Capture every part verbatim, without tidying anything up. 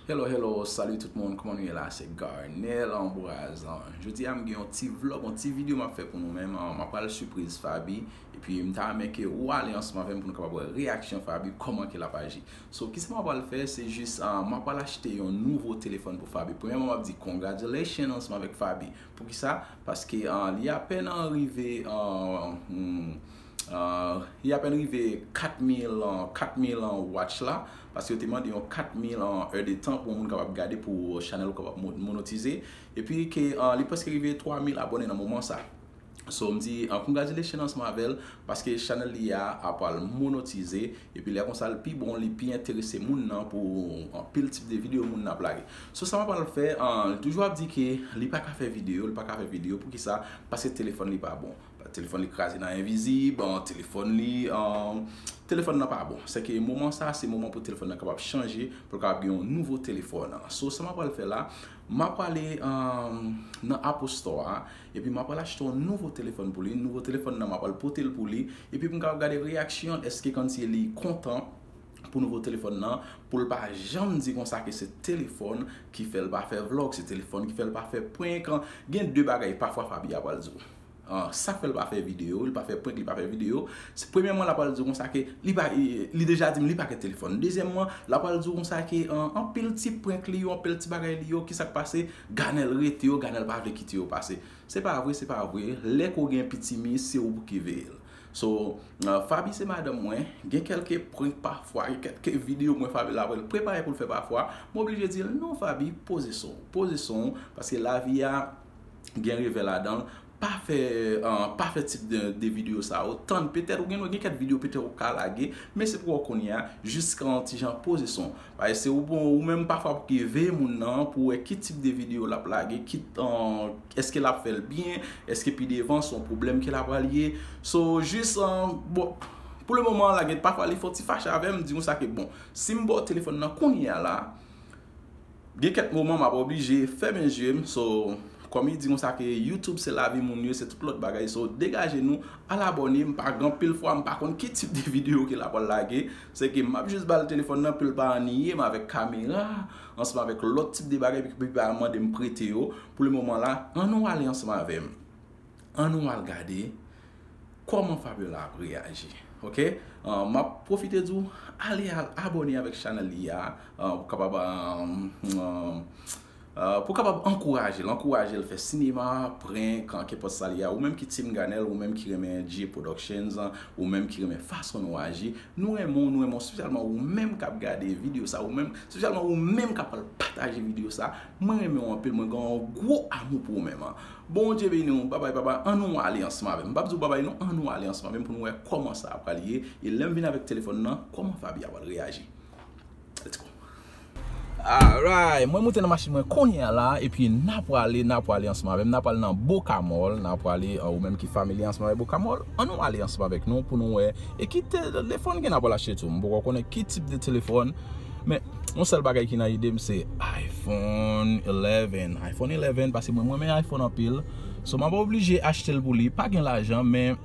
Hello, hello, salut tout moun, kòman nou ye la? Se Garnel Ambroise. Jodi a m gen yon ti vlog, yon ti videyo m ap fè pou nou menm. M ap pral sipriz Faby, epi m ta renmen ke ou ale ansanm avè m pou nou kapab wè reyaksyon Faby, kòman ke l ap aji. So, kisa m ap pral fè? Se jis, ah, m ap pral achte yon nouvo telefòn pou Faby. Premyèman, m ap di congratulations ansanm avèk Faby. Poukisa? Paske, ah, li apèn rive, ah, hmm, ah, li apèn rive kat mil, ah, kat mil watch la, paske yo te mande yon kat mil èdtan pou yon moun kapab gade, pou chanèl ou kapab mo-, monotize. Epi ke, ah, li prèske rive twa mil abòne nan moman sa. So, m di, ah, congratulations ansanm avè l, paske chanèl li a ap pral monotize, epi lè konsa, l pi bon, li pi enterese moun nan pou anpil tip de videyo moun nan ap lage. So, sa m ap pral fè, ah, li toujou ap di ke li pa ka fè videyo, li pa ka fè videyo, poukisa? Paske telefòn li pa bon. Telefòn li kraze nan envizib, ah, telefòn li, ah, telefòn nan pa bon. Se ke moman sa, se moman pou telefòn nan kapab chanje, pou l kapab gen yon nouvo telefòn. So, sa m ap pral fè la, m ap prale, ah, nan Apple Store a, epi m ap pral achte yon nouvo telefòn pou li. Nouvo telefòn nan, m ap pral pote l pou li, epi pou m kapab gade reyaksyon l, èske kòmsi li kontan pou nouvo telefòn nan, pou l pa janm di konsa ke se telefòn ki fè l pa fè vlog, se telefòn ki fè l pa fè prank. Gen de bagay pafwa Faby ap pral di w. Ah, sa k fè l pa fè videyo, li pa fè prank, li pa fè videyo. Se premyèman, l ap pral di w konsa ke li pa, li, li deja di m li pa gen telefòn. Dezyèmman, l ap pral di w konsa ke, ah, anpil ti prank li yo, anpil ti bagay li yo, kisa k pase? Garnel rete yo, Garnel pa vle kite yo pase. Se pa vre, se pa vre. Lè ke w gen pitimi, se ou pou ki veye l. So, ah, Faby se madanm mwen, gen kèlke prank pafwa, gen kèlke videyo mwen Faby l ap prepare pou l fè pafwa, m oblije di l, non Faby, poze son w, poze son w, paske lavi a gen revè ladan l, pa fè, ah, pa fè tip de, de videyo sa yo, tann, petèt ou gen, gen kèk videyo petèt ou ka lage, men se pou w kounye a, jis ka yon ti jan poze son w. Paske se ou bon, ou menm pafwa pou ki veye moun nan, pou wè ki tip de videyo l ap lage, ki, ah, èske l ap fè l byen, èske pi devan se yon pwoblèm ke l ap pral ye. So, jis, ah, bon, pou le moman la, gen pafwa li fè yon ti fache avè m, di konsa ke bon, si m ba w telefòn nan kounye a la, gen kèk moman m ap oblije fèmen je m. So, kòm li di konsa ke YouTube se lavi moun yo, se tout lòt bagay. So, degaje nou, al abòne. M pa gen anpil fwa, m pa konn ki tip de videyo ke l ap pral lage. Se ke m ap jis ba l telefòn nan pou l pa anniye m avèk kamera, ansanm avèk lòt tip de bagay, epi pa mande m prete yo. Pou le moman la, ann nou ale ansanm avè m. Ann nou al gade kòman Fabiola ap reyaji. Oke? Ah, m ap pwofite di w, ale al abòne avèk chanèl li a, ah, pou kapab, ah, ah, ah, pou kapab ankouraje l, ankouraje l fè sinema, prank, ah, kenpòt sa li a. Ou menm ki Team Garnel, ou menm ki renmen J Productions, ah, ou menm ki renmen fason nou aji, nou renmen w, nou renmen w, espesyalman ou menm k ap gade videyo sa, ou menm, espesyalman ou menm k ap pataje videyo sa. Mwen renmen w anpil, mwen gen yon gwo amou pou ou menm. Bondye beni w, babay, babay, ann nou ale ansanm avè m. M p ap di w babay non, ann nou ale ansanm avè m pou nou wè kòman sa ap pral ye. E lè m vin avèk telefòn nan, kòman Faby ap pral reyaji? Let's go. Alright, mwen moute nan machin mwen kounye a la, epi n a prale, n a prale ansanm avè m, n a prale nan Boca Mall, n a prale, ah, ou menm ki familye ansanm avèk Boca Mall, ann nou ale ansanm avèk nou pou nou wè, e ki telefòn ke n a pral achte tou. M poko konnen ki tip de telefòn, men yon sèl bagay ki nan ide m se iPhone eleven, iPhone eleven, paske mwen, mwen renmen iPhone anpil. So, m ap oblije achte l pou li, pa gen lajan, men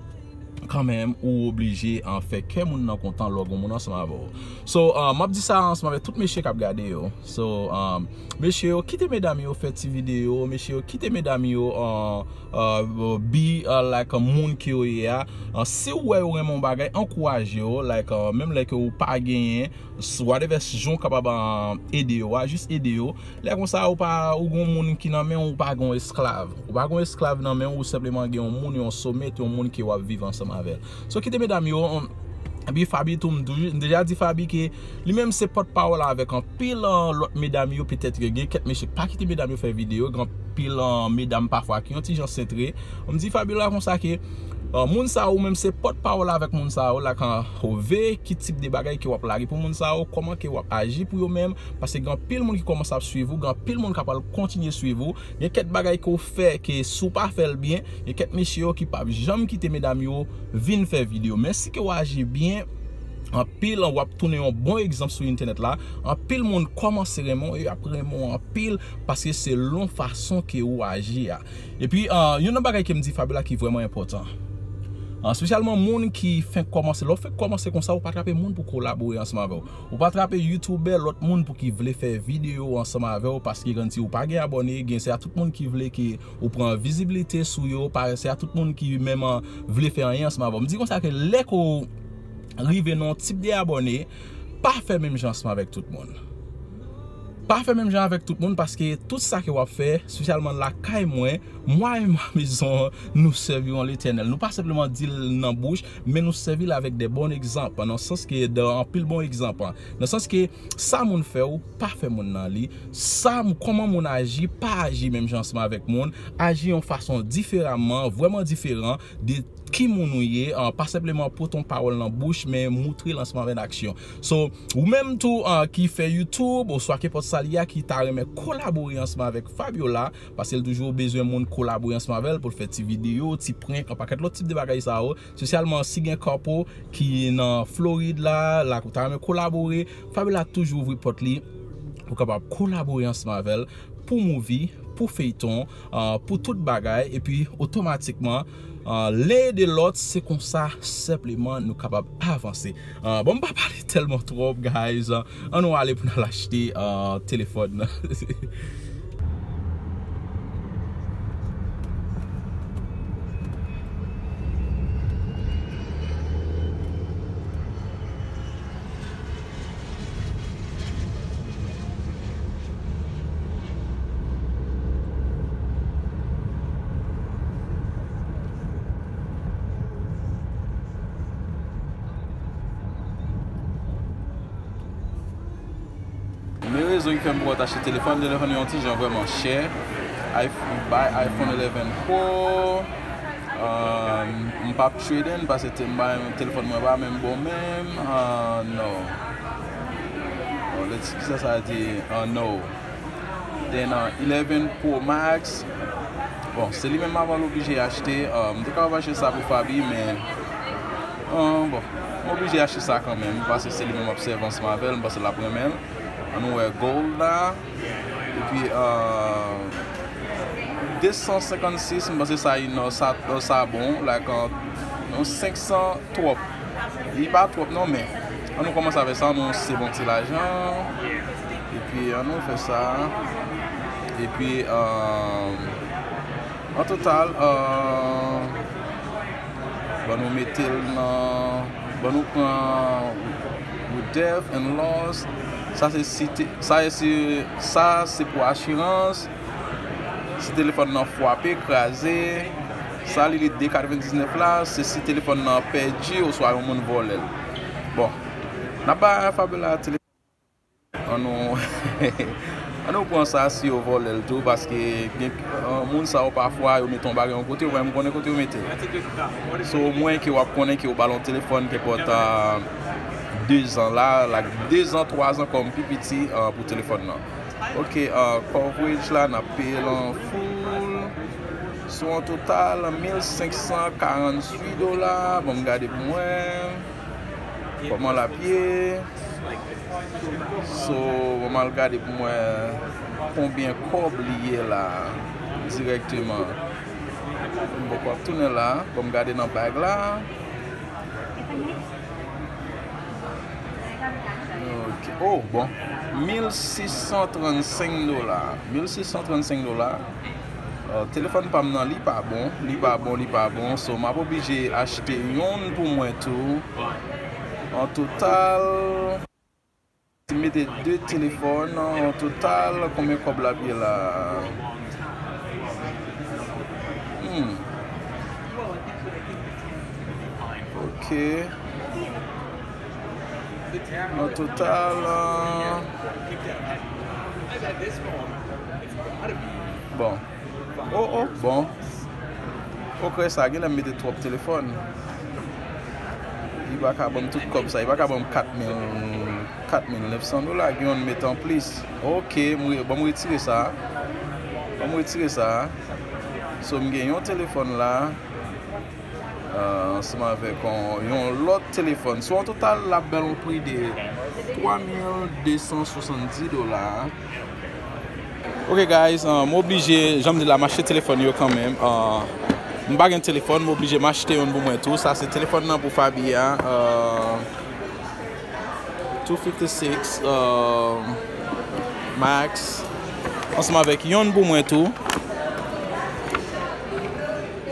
kanmenm, ou oblije, ah, fè kè moun nan kontan lè w gen moun ansanm avè w. So, ah, m ap di sa ansanm avèk tout mesye k ap gade yo. So, ah, mesye yo, kite medam yo fè ti videyo, mesye yo, kite medam yo, ah, ah, be, ah, like, ah, moun ke yo ye a. Ah, si w wè yo renmen yon bagay, ankouraje yo, like, ah, menm lè ke ou pa genyen, s-, whatever jan w kapab, ah, ede yo a, jis ede yo. Lè konsa, ou pa, ou gen yon moun ki nan men w, ou pa gen yon esklav. Ou pa gen yon esklav nan men w, ou senpleman gen yon moun, yon soulmate, yon moun ke w ap viv ansanm avè l. So, kite medam yo, um, epi Faby tou, m toujou, m deja di Faby ke li menm se pòtpawòl avèk anpil, uh, lòt medam yo, petèt gen kèk mesye k pa kite medam yo fè videyo, gen anpil, uh, medam pafwa ki yon ti jan sentre. M di Fabiola konsa ke, uh, moun sa yo, ou menm se pòtpawòl avèk moun sa yo, la kan ou veye ki tip de bagay ke w ap lage pou moun sa yo, kòman ke w ap aji pou yo menm, paske gen anpil moun ki kòmanse ap swiv ou, gen anpil moun k ap pral kontinye swiv ou, gen kèk bagay ke w fè ke si w pa fè l byen, gen kèk mesye yo ki p ap janm kite medam yo vin fè videyo. Men si ke w aji byen, anpil, w ap tounen yon bon egzanp sou entènèt la, anpil moun kòmanse renmen w, e y ap renmen w anpil, paske selon fason ke ou aji a. Epi, ah, youn nan bagay ke m di Fabiola ki vrèman enpòtan. Espesyalman moun ki fenk kòmanse. Lè w fenk kòmanse konsa, ou pa trape moun pou kolabore ansanm avè w. Ou pa trape youtubè, lòt moun pou ki vle fè videyo ansanm avè w, paske gen ti ou pa gen abòne, gen se a tout moun ki vle ke ou pran vizibilite sou yo, pa se a tout moun ki menm vle fè anyen ansanm avè w. M di konsa ke lè ke w rive nan yon tip de abòne, pa fè menm jan ansanm avèk tout moun. Pa fè menm jan avèk tout moun, paske tout sa ke w ap fè, espesyalman lakay mwen, mwa e ma mezon, nou sèvi an Letènèl. Nou pa senpleman di l nan bouch, men nou sèvi l avèk de bon egzanp, nan sans ke, de anpil bon egzanp. Nan sans ke, sa moun fè w, pa fè moun nan li. Sa, kòman moun aji, pa aji menm jan ansanm avèk moun. Aji yon fason diferaman, vrèman diferan de ki moun ou ye, pa senpleman pote yon pawòl nan bouch, men moutre l ansanm avèk aksyon. So, ou menm tou ki fè YouTube, oswa kenpòt sa l ye a, ki ta renmen kolabore ansanm avèk Fabiola, paske l toujou bezwen moun kolabore ansanm avè l pou l fè ti videyo, ti prank, yon pakèt lòt tip de bagay sa yo, espesyalman si gen couple ki nan Florid la, la ou ta renmen kolabore, Fabiola toujou ouvri pòt li pou kapab kolabore ansanm avè l pou movie, pou feyton, pou tout bagay, epi otomatikman, len ede lòt, se konsa senpleman nou kapab avanse. Bon, m pa pale tèlman twòp, guys. Ann nou ale pou n al achte telefòn nan. Men rezon ki fè m poko t achte telefòn, telefòn yo yon ti jan vrèman chè. Bay iPhone eleven Pro. M p ap trade in paske te m bay telefòn mwen pa menm bon menm. No. Let's, kisa sa di? No. Then eleven Pro Max. Bon, se li menm m ap oblije achte. M te kapab achte sa pou Faby, men bon, m oblije achte sa kanmenm paske se li menm m ap sèvi ansanm avè l, m panse l ap renmen l. Ann nou wè gold la. Epi desan senkannsis, m panse sa, sa bon, like yon senksan twòp. Li pa twòp non, men ann nou kòmanse avèk sa, ann nou save yon ti lajan. Epi ann nou fè sa. Epi an total, ban nou mete l nan, ban nou pran with death and loss. Sa se si, sa se, sa se pou asirans. Si telefòn nan fwape, kraze, sa li, li de katrevendiznèf la, se si telefòn nan pèdi oswa yon moun vòlè l. Bon, n ap bay Fabiola telefòn. Ann nou, ann nou pran sa si yo vòlè l tou, paske gen moun sa yo pafwa yo mete yon bagay yon kote, ou pa menm konnen kote yo mete l. So omwen ke w ap konnen ke yo ba l yon telefòn kenpòt dezan la, like dezan, twazan kòm pi piti pou telefòn nan. Ok, coverage la, n ap peye l an full. Sou an total, mil senk san karanntuit dola. Ban m gade pou m wè kòman l ap ye. So, ban m al gade pou m wè konbyen kòb li ye la dirèkteman. M poko ap tounen la. Ban m gade nan bag la. Ok. Oh, bon. Mil sis san trannsenk dola. Mil sis san trannsenk dola. Telefòn pa m nan, li pa bon. Li pa bon, li pa bon. So, m ap oblije achte yonn pou mwen tou. An total, si m mete de telefòn, an total, konbyen kòb l ap ye la? Hmm. Ok. An total, bon. Oh, oh, bon. Ok, sa genlè m mete twòp telefòn. Li pa ka ban m tout kòb sa. Li pa ka ban m kat mil, kat mil nèf san dola. Gen yon m mete anplis. Ok, m re-, ban m retire sa. Ban m retire sa. So, m gen yon telefòn la. Ansanm avèk yon, yon lòt telefòn. So, an total, l ap ba l yon pri de twa mil de san swasanndis dola. Ok, guys, m oblije, jan m di la, m achte telefòn yo kanmenm. M pa gen telefòn, m oblije m achte youn pou mwen tou. Sa se telefòn nan pou Fabi a. Uh, two fifty-six uh, Max. Ansanm avèk youn pou mwen tou.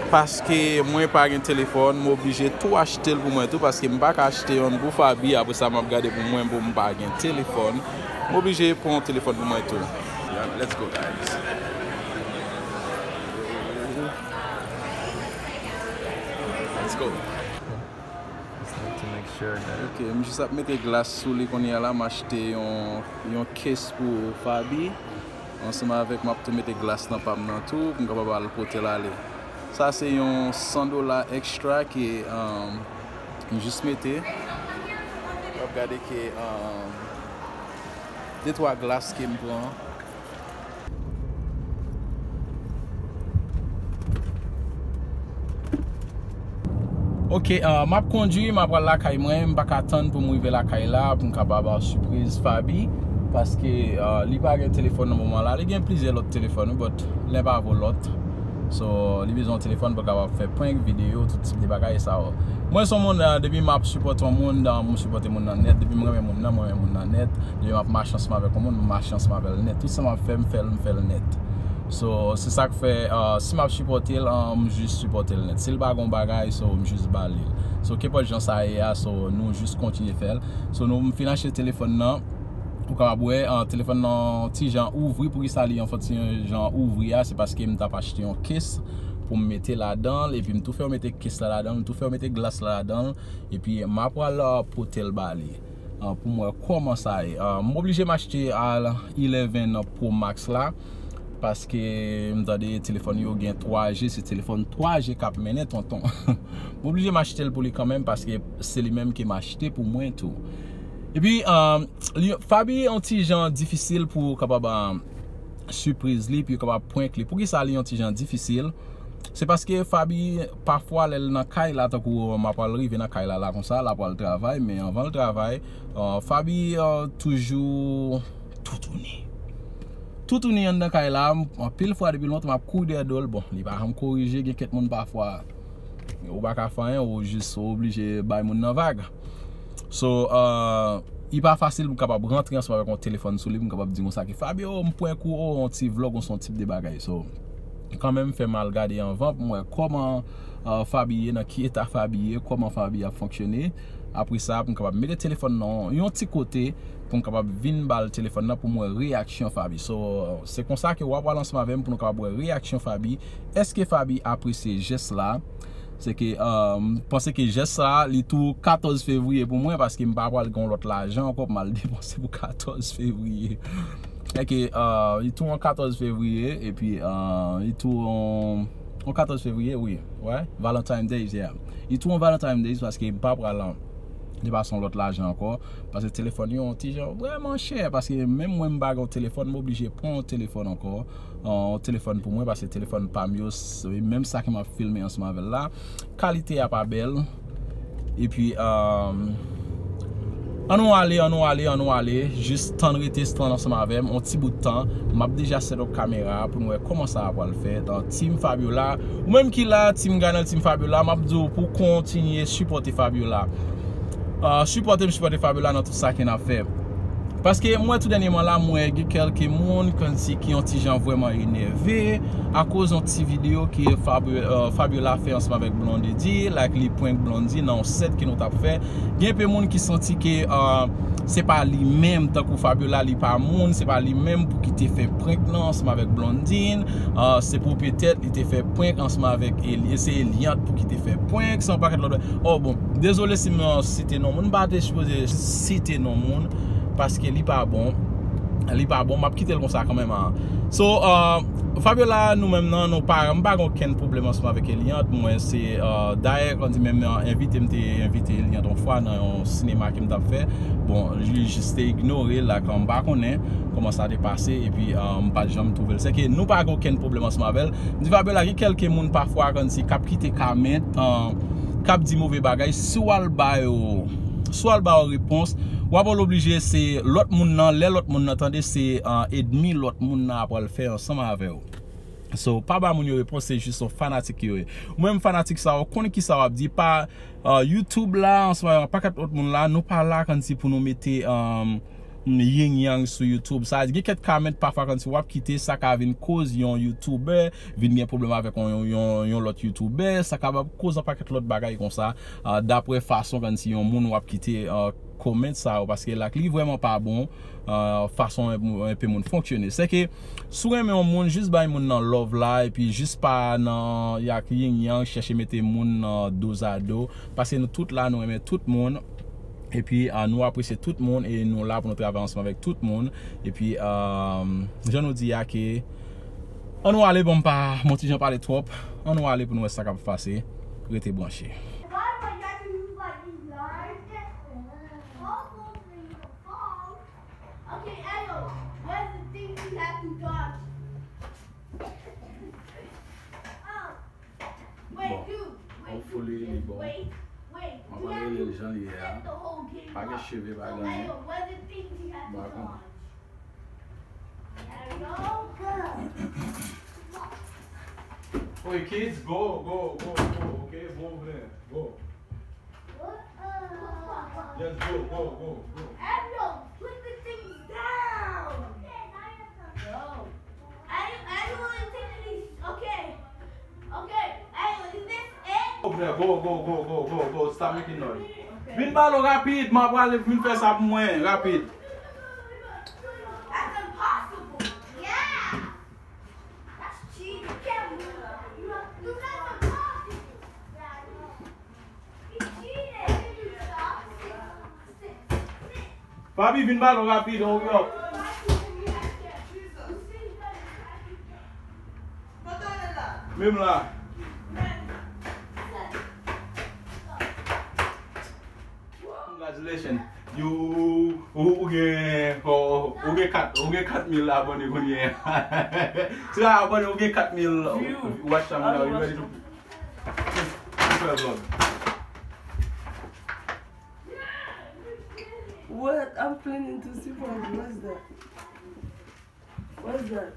Paske mwen pa gen telefòn, m oblije tou achte l pou mwen tou. Paske m pa ka achte youn pou Fabi. Apre sa, m ap gade pou mwen, pou m pa gen telefòn. M oblije pran yon telefòn pou mwen tou. Yeah, let's go, guys. Let's go. Just need to make sure that Ok, m jis ap mete glas sou li kounye a la. M achte yon, yon case pou Fabi. Ansanm avèk, m ap tou mete glas nan pa m nan tou, pou m kapab al pote l ale. Sa se yon san dola extra ke um, m jis mete. W ap gade ke um, de twa glas ke m pran. Ok, uh, m ap kondui, m ap pral lakay mwen, m pa ka tann pou m rive lakay la, pou m kapab uh, sipriz Fabi, paske uh, li pa gen telefòn nan moman la, li gen plizyè lòt telefòn, wi, but len pa vo lòt. So, li bezwen yon telefòn pou kapab fè prank, videyo, tout tip de bagay sa yo. Mwen se yon moun, uh, depi m ap sipòte yon moun, uh, m sipòte moun nan nèt, depi m renmen moun nan, mwen renmen moun nan nèt, depi m ap mache ansanm avèk yon moun, m mache ansanm avè l nèt, tout sa m ap fè, m fè l, m fè l nèt. So, se sa k fè, uh, si m ap sipòte l, uh, m jis sipòte l nèt. Si l pa gen yon bagay, so, m jis ba li l. So, kenpòt jan sa ye a, so, nou jis kontinye fè l. So, nou, m fin achte telefòn nan. Ou kapab wè, uh, telefòn nan ti jan ouvri. Poukisa li an fon ti jan ouvri a? Se paske m t ap achte yon case pou m mete ladan l. Epi m tou fè w mete case la ladan l. M tou fè w mete glas la ladan l. Epi m ap pral, uh, pote l ba li. Uh, pou m wè kòman sa ye. Uh, m oblije m achte a eleven Pro Max la. Paske m tande telefòn yo gen twa G, se telefòn twa G k ap mennen, tonton. M oblije m achte l pou li kanmenm, paske se li menm ke m achte pou mwen tou. Epi, um, li, Fabi yon ti jan difisil pou w kapab um, sipriz li, pou w kapab prank li. Poukisa li yon ti jan difisil? Se paske Fabi, pafwa, lè l nan kay la, tankou m ap pral rive nan kay la, la konsa, l ap pral travay, men anvan l travay, uh, Fabi uh, toujou toutouni. Toutouni anndan kay la, anpil fwa depi lontan m ap kouri dèyè do l. Bon, li pa janm korije, gen kèk moun pafwa, ou pa ka fè anyen, ou jis ou oblije bay moun nan vag. So, uh, li pa fasil pou m kapab rantre ansanm avèk yon telefòn sou li, pou m kapab di konsa ke Fabio, m prank ou, oh, yon ti vlog, ou se yon tip de bagay. So, kanmenm fè m al gade anvan pou m wè kòman uh, Fabi ye, nan ki eta Fabi ye, kòman Fabi ap fonksyone. Apre sa, pou m kapab mete telefòn nan yon ti kote, pou m kapab vin ba l telefòn nan pou m wè reyaksyon Fabi. So, se konsa ke w ap pral ansanm avè m pou nou kapab wè reyaksyon Fabi. Èske Fabi apresye jès la? Se ke, uh, m panse ke jès sa, li tou katòz fevriye pou mwen, paske m pa pral gen yon lòt lajan ankò pou m al depanse pou katòz fevriye. Èske, uh, li tou yon katòz fevriye, epi uh, li tou yon, yon katòz fevriye, wi. Wè, Valentine Days, yeah. Li tou yon Valentine Days, paske m pa pral depase yon lòt lajan ankò. Paske telefòn yo yon ti jan vrèman chè. Paske menm mwen m pa gen yon telefòn, m oblije pran yon telefòn ankò. Yon telefòn pou mwen, paske telefòn pa m yo, se menm sa ke m ap filme ansanm avè l la. Kalite a pa bèl. Epi, um, ann nou ale, ann nou ale, ann nou ale. Jis tann, rete tann ansanm avè m yon ti bout tan. M ap deja set up kamera a pou nou wè kòman sa a pral fèt. Team Fabiola, ou menm ki la, Team Ganel, Team Fabiola, m ap di w pou kontinye sipòte Fabiola. Uh, sipòte m, sipòte Fabiola nan tout sa ke n ap fè. Paske m wè tou dènyèman la, m wè gen kèlke moun kòmsi ki yon ti jan vrèman enève akoz yon ti videyo ke Fabio, uh, Fabiola fè ansanm avèk Blondedy, like li prank Blondedy nan yon set ke nou t ap fè. Gen enpe moun ki santi ke uh, se pa li menm, tankou Fabiola li pa moun, se pa li menm pou ki te fè prank nan ansanm avèk Blondedy, uh, se pou petèt li te fè prank ansanm avèk Eli, se Eliante pou ki te fè prank, se yon pakèt lòt. Oh bon, dezole si m uh, site non moun, m pa te sipoze site non moun, paske li pa bon. Li pa bon, m ap kite l konsa kanmenm an. So, uh, Fabiola, nou menm nan, nou pa, m pa gen okenn pwoblèm ansanm avèk Eliante. Mwen, se, uh, dayè, kòmdi menm uh, envite, m te envite Eliante yon fwa nan yon sinema ke m t ap fè. Bon, li jis te ignore l, like, m pa konnen kòman sa te pase, epi uh, m pa t janm twouve l. Se ke nou pa gen okenn pwoblèm ansanm avè l. M di Fabiola, gen kèlke moun pafwa, kòmsi k ap kite kòmantè, uh, k ap di move bagay, si w al ba yo, si w al ba yo repons, w ap oblije se lòt moun nan, lè lòt moun nan tande, se, uh, edmi lòt moun nan ap pral fè ansanm avè w. So, pa ba moun yo repons, se jis yon fanatik yo ye. Ou menm fanatik sa, ou konnen ki sa w ap di, pa uh, YouTube la, ansanm avèk yon pakèt lòt moun la, nou pa la kòmsi pou nou mete um, yin yang sou YouTube. Sa gen kèk comment pafwa kòmsi w ap kite, sa ka vin koz yon YouTuber vin gen pwoblèm avèk yon, yon, yon lòt YouTuber, sa kapab koz yon pakèt lòt bagay konsa, uh, daprè fason kòmsi yon moun w ap kite uh, comment sa yo, paske like li vrèman pa bon, uh, fason enpe moun fonksyone. Se ke si w renmen yon moun, jis bay moun nan love la, epi jis pa nan yak yin yang, chèche mete moun nan dozado, paske nou tout la, nou renmen tout moun. Epi uh, nou apresye tout moun e nou la pou nou travay ansanm avèk tout moun. Epi uh, jan nou di a ke, ann nou ale, bon, m pa, m on ti jan pale twòp. Ann nou ale pou nou wè sa k ap pase. Rete branche. Okay, Ayo, where's the thing we have to dodge? Oh, wait, bon, dude, wait, hopefully li bon. Wait, wait, mwen pral rele l jan li ye a. Pa gen cheve, pa gen anyen. Mwen pa konprann. Oye, kids, go, go, go, go, okay? Bon, go. Just go, go, go, go. Ariel, put the things down. No. Ariel, Ariel and Tiffany, okay. Okay. Ariel, is this it? Go, go, go, go, go, go. Stop making noise. Okay. Vin ba l rapid, m ap prale vin fè sa pou mwen, rapid. That's impossible. Yeah. That's cheating. You can't move. You have, you guys are impossible. Papi, vin ba nou rapid, hurry up. Menm la. Congratulations. Yo, ou, ou gen, ou, ou gen kat, ou gen kat mil abòne kounye a. Ti la abòne, ou gen kat mil watch time now. You ready to Super vlog. What? I'm planning to see what. What's that? What's that?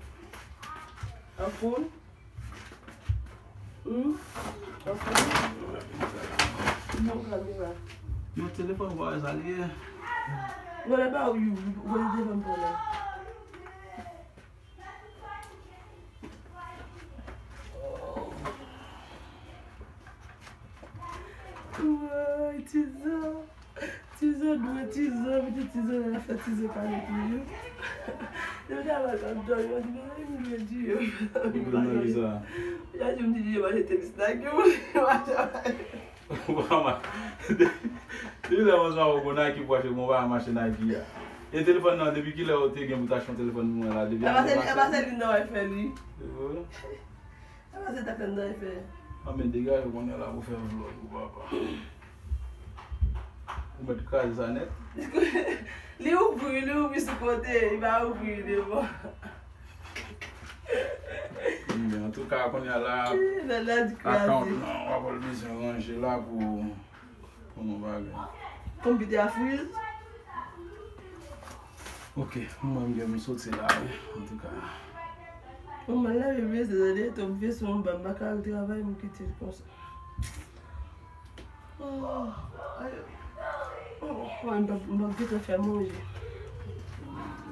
A phone? Hmm? A phone? No camera. Yon telefòn, why is that here? What about you? What you doing for that? Woy, Tizan. Tizan dwe, Tizan, piti Tizan, nan afè Tizan pale toujou. Depi talè m ap dòmi, mwen di, "Mezanmi, m dwe di yo." Ou vin nan vi sa. Jodi m di yo, m achte tenis Nike, yo, m achte. Ou pa ma-, depi lè mwen sa ou bon Nike pou achte, mwen pa mache Nike a. E telefòn nan, depi kilè ou te gen pou t achte yon telefòn pou mwen la? Depi Epa se li, epa se li nan w fè li. Epa se tak nan w fè. A men degaje ou konnen la pou fè vlog ou papa. Ou mèt kraze sa nèt. Li ouvri, li ouvri sou kote, li pa ouvri devan. Men antouka, kounye a la, account nan, w ap al bezwen ranje la pou, pou nou bagay. Konpitè a friz? Ok, mwen menm m soti la, wi, antouka. Mwen leve vye, se tande, tou vye sou mwen, m pa ka al travay, m kite l konsa. Oh, ay, oh, m p ap, m p ap gentan fè manje.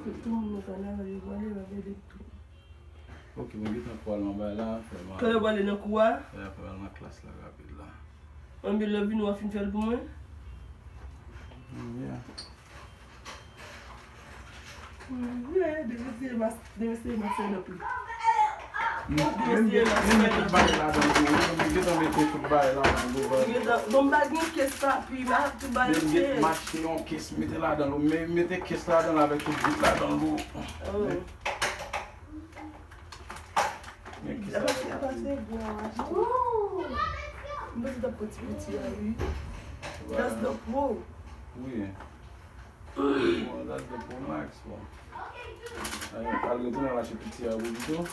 Tout moun nan kanal yo pale, m ap ede tou. Ok, mwen gentan pral nan bay la, fè manje. Kanal pale nan kou a? Ya, fè manje nan klas la rapid la. Ann, lè w vini, w ap fin fè l pou mwen? Mm, yeah. Depi se mas, depi se mas se nan pli. Menm gen, menm gen tout bagay ladan l tou. Menm gen tan mete tout bagay ladan l tou. Bon, m pa gen kes papi la, tout bagay. Menm gen machin yon kes mete ladan l. Men mete kes ladan l avèk tout bout ladan l tou. Men ki sa? Apa se gwo a w achte? M panse t ap pran ti piti a, wi. That's the pro. Wi. Bon, that's the Pro Max, bon. Al retounen al achte piti a pou li tou.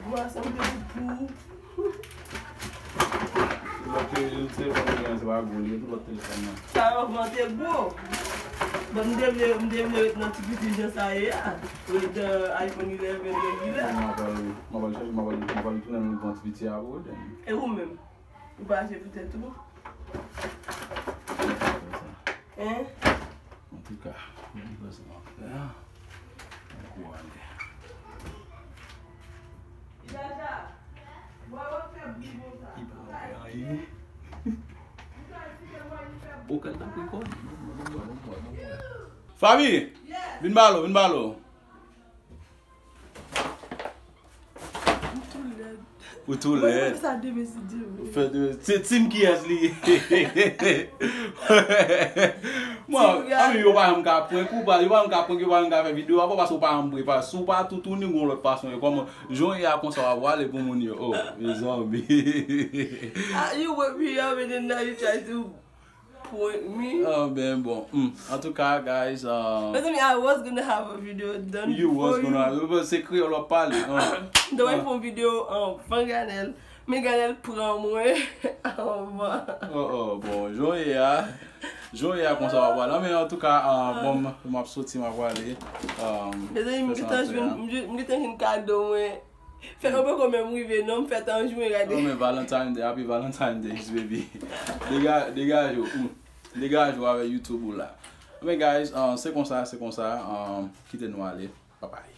Gwo a sa ou te pou. Lòt telefòn ou gen an, se pa gwo li ye tou, lòt telefòn nan. Sa yo vante gwo. Bon, m te vle, m te vle ret nan ti piti jan sa ye a. Ret nan iPhone eleven regilè. M ap al, m ap al chèche, m ap al, m ap al tounen nan ti piti a pou ou, then. E ou menm? Ou pa achte pou tèt ou? Hein? Antouka, m di konsa m ap fè a. Mwen kou ale. Li pa fè anyen. Ou kal nan prikòd. Fanmi, vin ba lo, vin ba lo. Ou tou lèd. Ou tou lèd. Mwen fè sa demen si Dye vle. Fè demen. Se team kiyès li ye? Mwen, anmi yo pa janm ka prank ou pa, yo pa janm ka prank, yo pa janm ka fè videyo avè w paske ou pa janm prepare. Si w pa toutouni, gon lòt fason. E kòman, jan w ye a konsa w ap pale pou moun yo. Oh, mezanmi. Ah, you wake me up and then now you try to prank me. Ah, ben bon. Hmm. Antouka, guys, uh, Mezanmi, I was gonna have a video done you was before gonna you. Have, se kreyòl w ap pale. Ah. Mwen te fè yon videyo anvan Ganèl, men Ganèl pran mwen anvan. Oh, oh, bon, jan w ye a, jan w ye a konsa w ap pale. Men antouka, uh, bon, m, m ap soti, m ap pale. Um, Mezanmi, m gentan jwenn, m jwenn, m gentan jwenn kado mwen. Fèt mwen poko menm rive non, m fèt an jen, gade. Oh, men Valentine Day, happy Valentine Day, baby. Dega-, degaje w, hmm. Degaje w avèk YouTube ou la. Men guys, uh, se konsa, se konsa, um, kite nou ale. Bye bye.